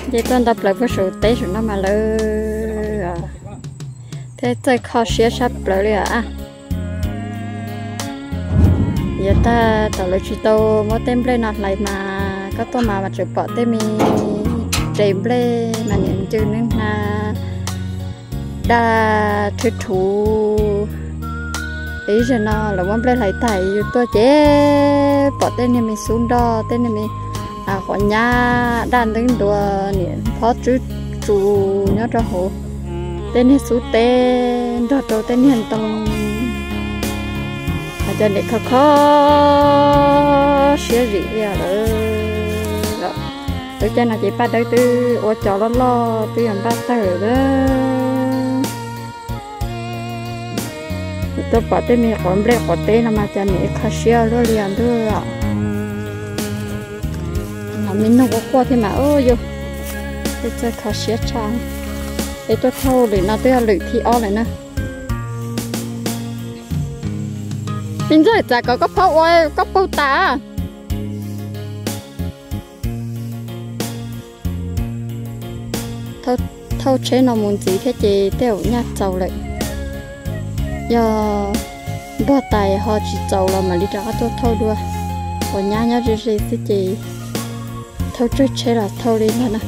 Nce tuaj nto plaws puag saum teb saum no mas lawv thiaj txawj kho siab sab plaws li os. Yav tag thaum lawv tsis tau muab tej nplej no hlais mas koj tuaj mas mas tseem pom tej me res nplej mas niam ncw neb hna daj rhwv rhuv. Ib zaug no lawv muab nplej hlais tag yus tuaj ces pom tej niag me xub nroj, tej niag me qos nyab daj nteeb ntuas niam phob tswb tsu nyob rau hauv tej niag xub teb nrog rau tej niag ntoo. Hais tias niam kho kho siab zim li lawm. Lub caij no ces Paj Dawb twb ua cov loj loj twb yog npaj tawg lawm. Tuaj pom tej me quav nplej quav teb no mas cas niam kho siab luaj li os ntuj. Los me noog quaj quaj thiab mas yus twb txawj kho siab tshaj. Es tuaj thauj lwm no twb yog lwm thib ob lawm na. Me ntxawg, txawm kom koj phob ua koj paug tas. Thauj tsheb no mus ntxiv thiab ces tej zaum nyaj txaus lawm. Yog npog tais ho tsis txaus los mam li rov qab tuaj thauj dua. Quav nyab nyob ze ze xwb ces thauj tsawg tsheb los thauj li ntag na.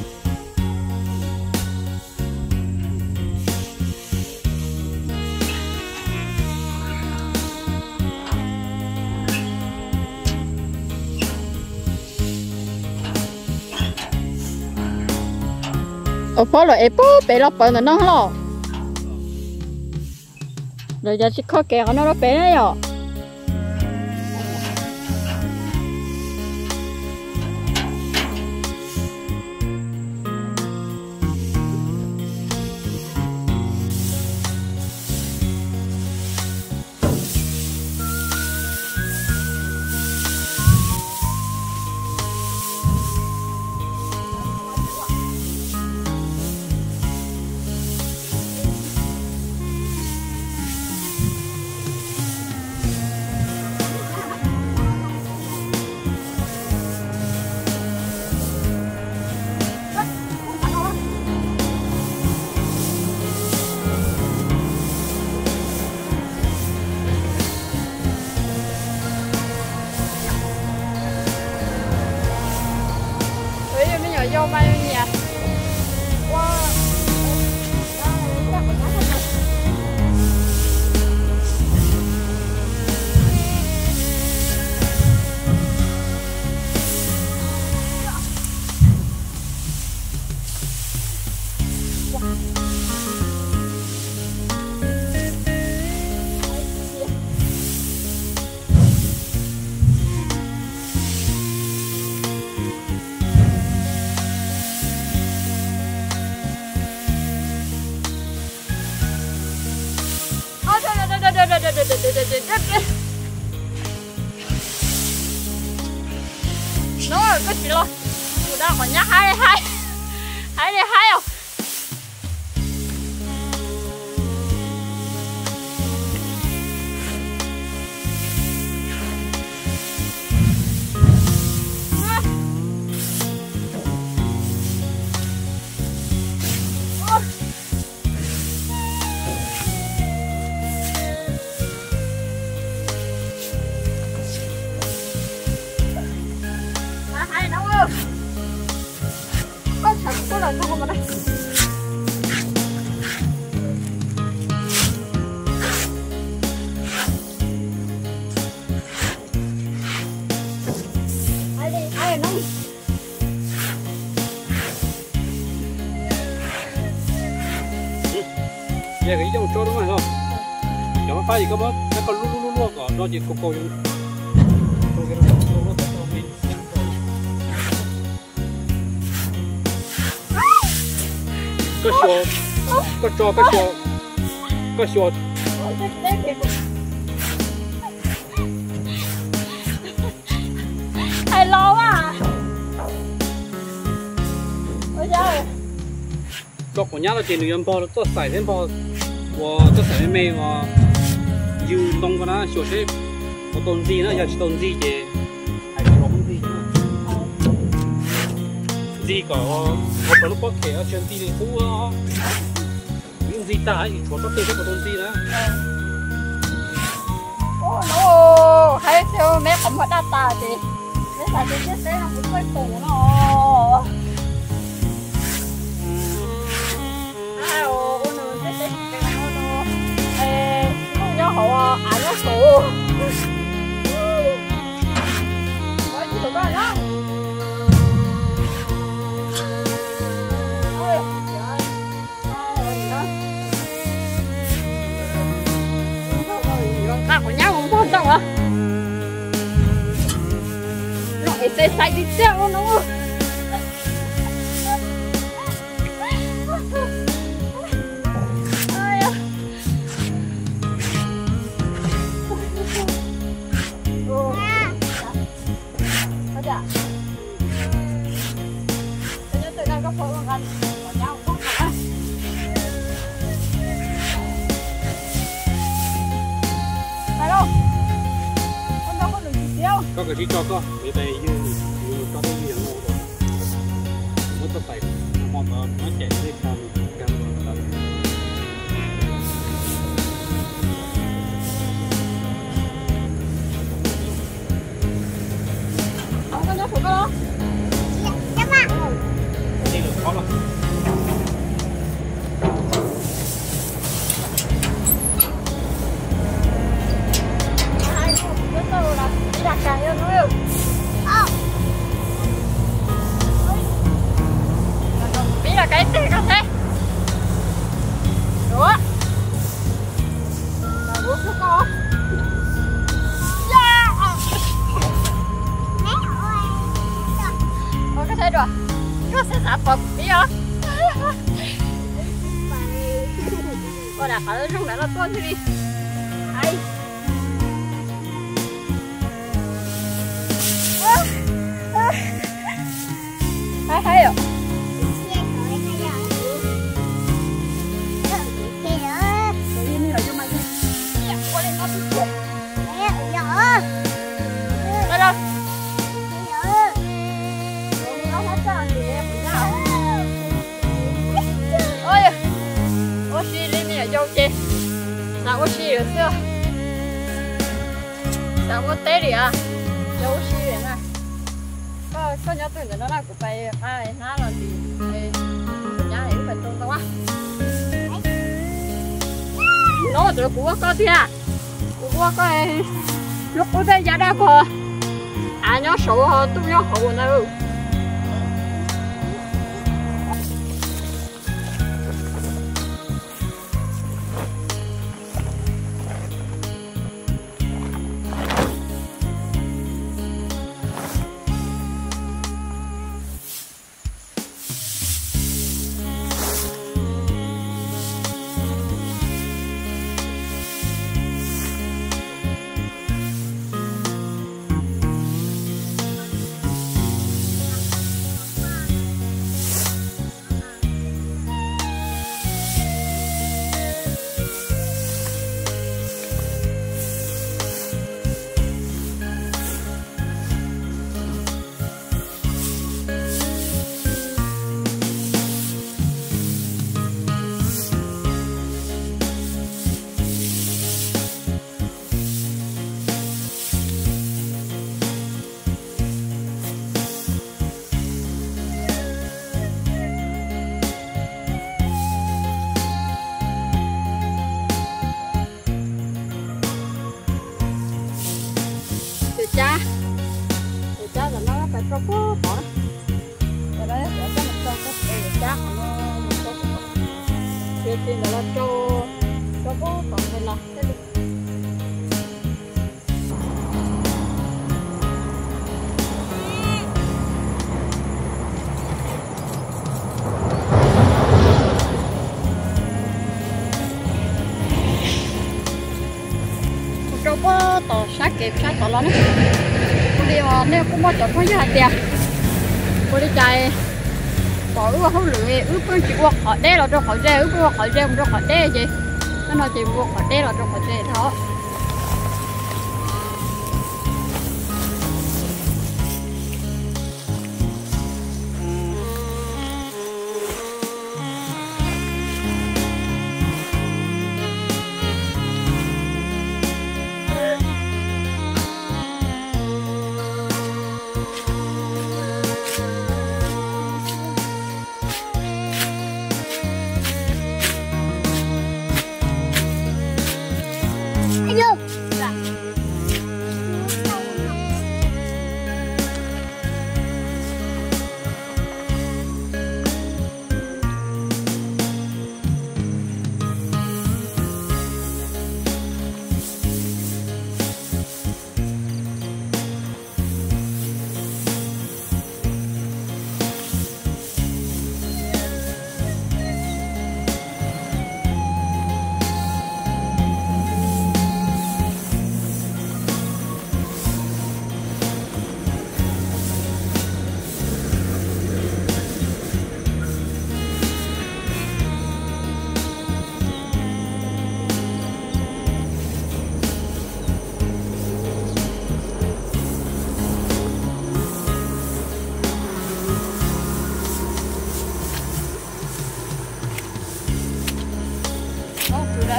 Ua phob los es pub pem los pawv ntawm no los. Lawv cov tsis kho kev qhov no rau pem na yom. Me nyuam yau mas nyiam ua. No koj tsis los, kuv da qhov nyab haib haib, haib li haib os. Yog koj yooj tsob dub mas no, cov fab fab ces koj muab, koj luaj luaj luaj kom no ces kaus kaus. Koj xyuas, koj tso, koj xyuas, koj xyuas. Hais los a. Tso quav nyab no ces nws yuav npog txoj xaim thiab npog uas txoj xaim me me uas yws ntoo ko na, xyuas seb puas tau ntxig na, yog tsis tau ntxig ces hais tsis los ntxig. Ntxig kom ua plaws lub pob khem, tsis ntxig li qub. Ntxig tag tsis tshuav tsob twg thiab puas tau ntxig na. Ua no, hais tias me qhov muag daj tas ces, me xav tias ntiaj teb no kuv txawj tus no. Ua no ntiaj teb, nyob hauv av nyob saud. Nqa qhov nyab mus npog ntau as. Los es xais xais tiag tiag ua no. Koj kawm tsis tso koj, ywg, ywg tso koj ywg yog no, muab txoj pais, muab tod muab cais, ywg tso. Pib los kais teg koj thiab. Ua koj saib dua, koj xav xav pom kuv pib os. Ua dam qhov zoo ntawd los tuaj ntxiv li. Haib haib yom. Ua si li me nyuam yaus ces xav ua si lawm xwb. Xav ua teb li as, yog ua si lawm na. Koj nyob twg ntawm no na, kuv pais qab hnab los ntxiv, kuv nyab wb pais tau ntau a. No tsuav kuv ua koj tiag, kuv ua koj lub qub tej ya daj vog, av nyob saud ho tuj nyob hauv ua ntawd. Cov cab, cov cab ntawm no pais rau puag tod na. Cov no cov cab mus rau sab pem cab qhov no mus rau, ces ntawd los rau, rau puag tod ntawd los thiaj li. Kuv rau puag tom sab kev sab tod los ne. Ua li nej kuj muaj cov phooj ywg hais tias ua li cas pom wb ua hauj lwm wb pheej tsis ua qhov deb los rau qhov ze, wb pheej ua qhov ze mus rau qhov deb ces, hnub no ces mus ua qhov deb los rau qhov ze dhau.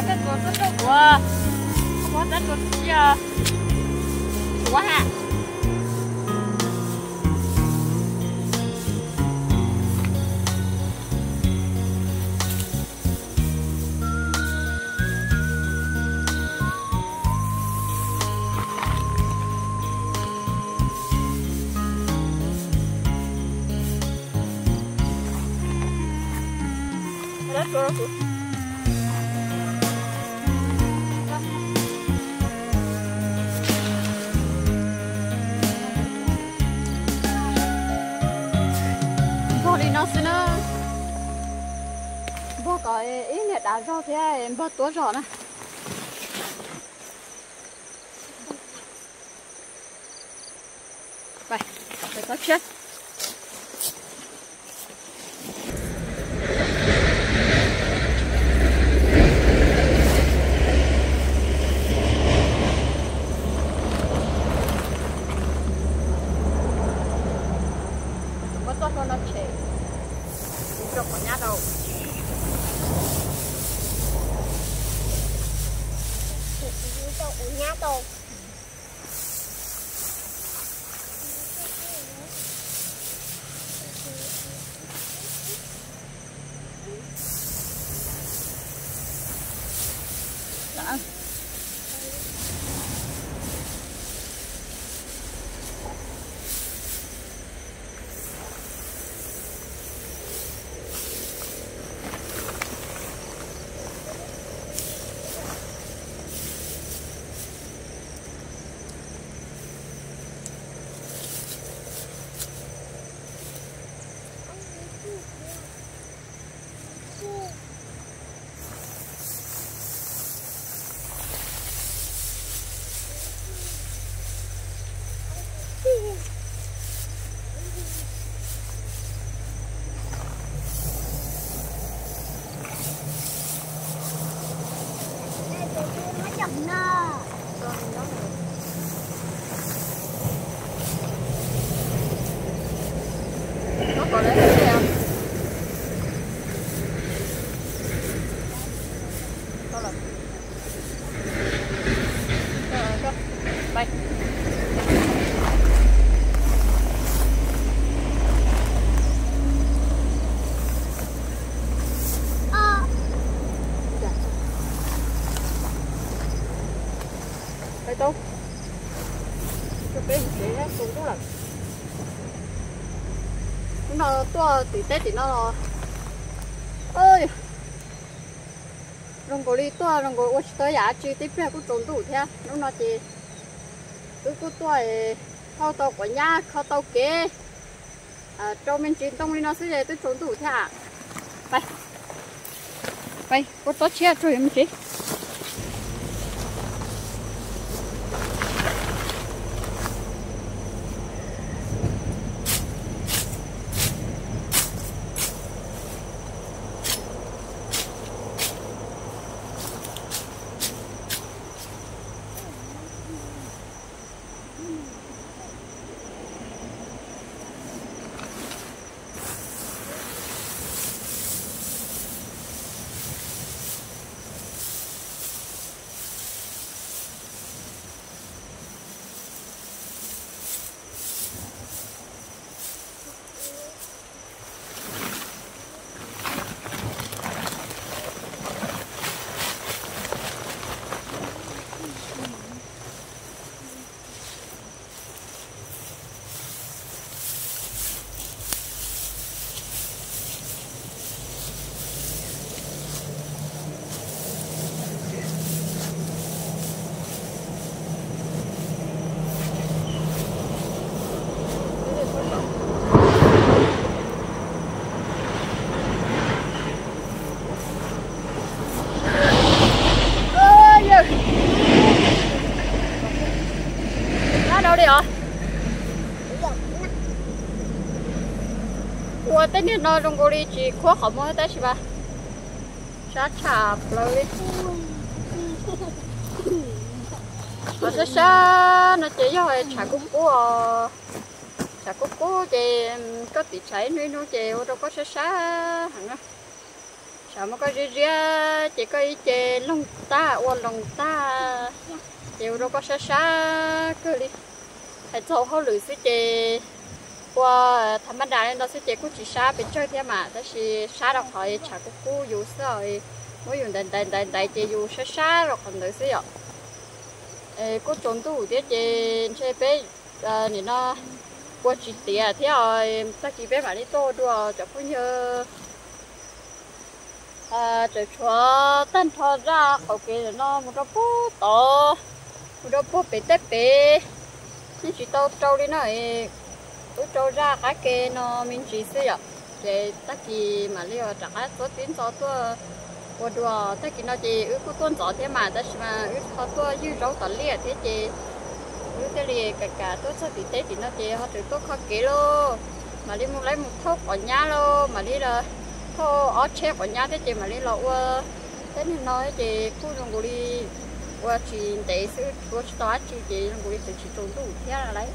Tab tua txob rau kuv, kuv tab tua txob txia, kuv ha. Npog li no xwb na. Npog kom ib niag dav zog thiab npog tuab zog na. Muab txoj hlua no tshem, kuv rau quav nyab rau. Rau quav nyab rau. Pais tau. Peb tsev tsaus ntuj lawm. Hnub no tuaj tim teb tim no los, zoo nkaus li tuaj zoo nkaus ua tsis tau yam dab tsi, tib pliag kuj tsaus ntuj thiab. Hnub no ces wb kuj tuaj thauj tau quav nyab, kho tau kev, rau me ntsis ntoo li no xwb es twb tsaus ntuj thiab. Pais, pais ua tsob tshiab tso me ntsis. Ua tej niag no zoo nkaus li tsis khuab qhov muag tab sis mas sab tshaj plaws li. Qhov sab sab no ces yog tshav kub kub os. Tshav kub kub ces koj tim tshav ib hnub ib hnub ces ua rau koj sab sab heev na. Tsam muab koj ziab ziab ces koj ib ce loog tag ua loog tag, ces ua rau koj sab sab kawg li. Hais txog hauj lwm xwb ces ua thav mab das li no xwb ces kuj tsis sab pes tsawg thiab mas, tab sis sab rau qhov tshav kub kub yus xwb, muab yus ntaiv ntaiv ntaiv ntaiv ces yus sab sab rau qhov ntawd xwb yom. Kuj tsaus ntuj thiab ces ntshe peb nim no ua tsis tiav thiab, tag kis peb mam li tuaj ua dua cov phooj ywg. Tseem tshuav tag nrho zaj qaum kev no mus rau puag tod, mus rau puag pem tej pem, yeej tsis tau rau li no, wb rau zaj qab ke no me ntsis xwb yom. Ces tag kis mam li rov qab txuab tib ntxov tuaj ua dua. Tag kis no ces wb kuj tuaj ntxov thiab mas, tab sis mas wb ho tuaj ywg zaub tom liaj thiab ces wb thiaj li kam kam tuaj txog tim teb tim no ces ho tseem tuaj kho kev lauj. Mam li mus laib mus thauj quav nyab lauj, mam li thauj ob tsheb quav nyab thiab ces mam li los ua teb neeg no ces kuj zoo nkaus li ua tsis ntev xwb, ua tsis tau dab tsi ces zoo nkaus li tseem tsis tsaus ntuj thiab lauj.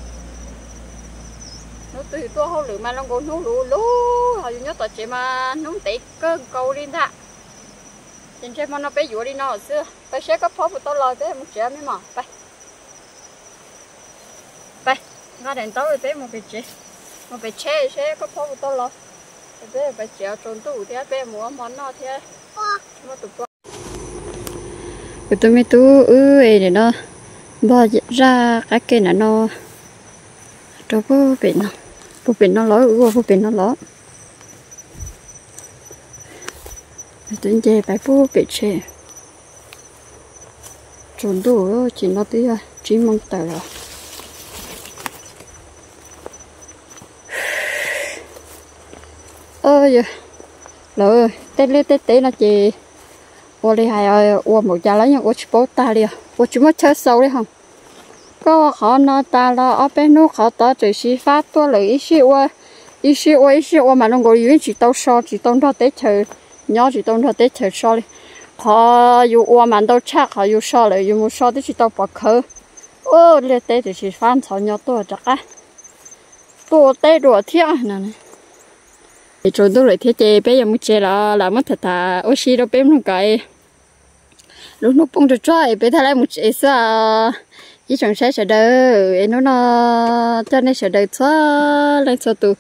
Hnub twg tuaj hauj lwm mas zoo nkaus hnub luv luv, ho yus nyob tom tsev mas hnub ntev kawg nkaus li ntag. Ces ntshe hmo no peb yuav li no xwb, pais saib koj phob puas tau los peb mus tsev me mos. Pais, nqa daim ntaub peb mus pem tsev, mus pem tsheb saib koj phob puas tau los, peb pais tsev tsaus ntuj thiab peb mus ua hmo noj thiab. Kuv tus me tub wb es nim no npog zaj qab ke na no rau puag pem no, puag pem no los, wb ua puag pem no los. Tus nce pais puag pem tsheb. Tsaus ntuj ces no twb yog tsib moos tawm los. Lawv tej liaj tej teb no ces ua li hais ua npaum cas los yeej ua tsis paub tag li os, ua tsis muaj chaw xaus li hos. Koj ua qhov no tas los ob peb hnub qhov tod tseem xyiv fab tuaj lawm ib sij ua, ib sij ua ib sij ua mas zoo nkaus li yus yeej tsis tau so tsis tau nrog teb chaws nyob tsis tau nrog teb chaws so li. Qhov yus ua mas ntau tshaj qhov yus so lawm, yus mus so twb tsis tau pom khawv. Ua liaj teb tseem xyiv fab ntxhov nyo tuaj rov qab tuaj ua teb dua thiab no. Tsaus ntuj lawm thiab ces peb yuav mus tsev los lam muab tham tham ua si rau peb mloog kom lub hnub poob tsuag tsuag es peb thiaj li mus tsev xwb. Ib tsoom saib sawv daws es hnub no coj nej sawv daws txhua leej txhua tus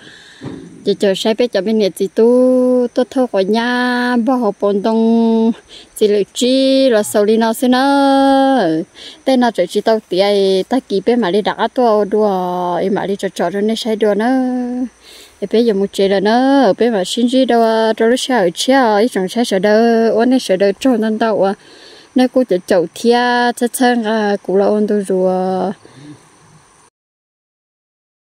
ces caum saib peb cov me niam txiv tub tuaj thauj quav nyab npog hauv paus ntoo, txiv lwm tsib los xaus li no xwb na. Tej no tseem tsis tau tiav, tag kis peb mam li rov qab tuaj ua dua es mam li tso tso rau nej saib dua na. Es peb yuav mus tsev lawm na, peb mam sib ntsib dua rau lub sij hawm tshiab ib tsoom saib sawv daws. Ua nej sawv daws tsaug ntau ntau uas nej kuj caum caum thiab txhawb txhawb nqa kuv los ua ntu zus.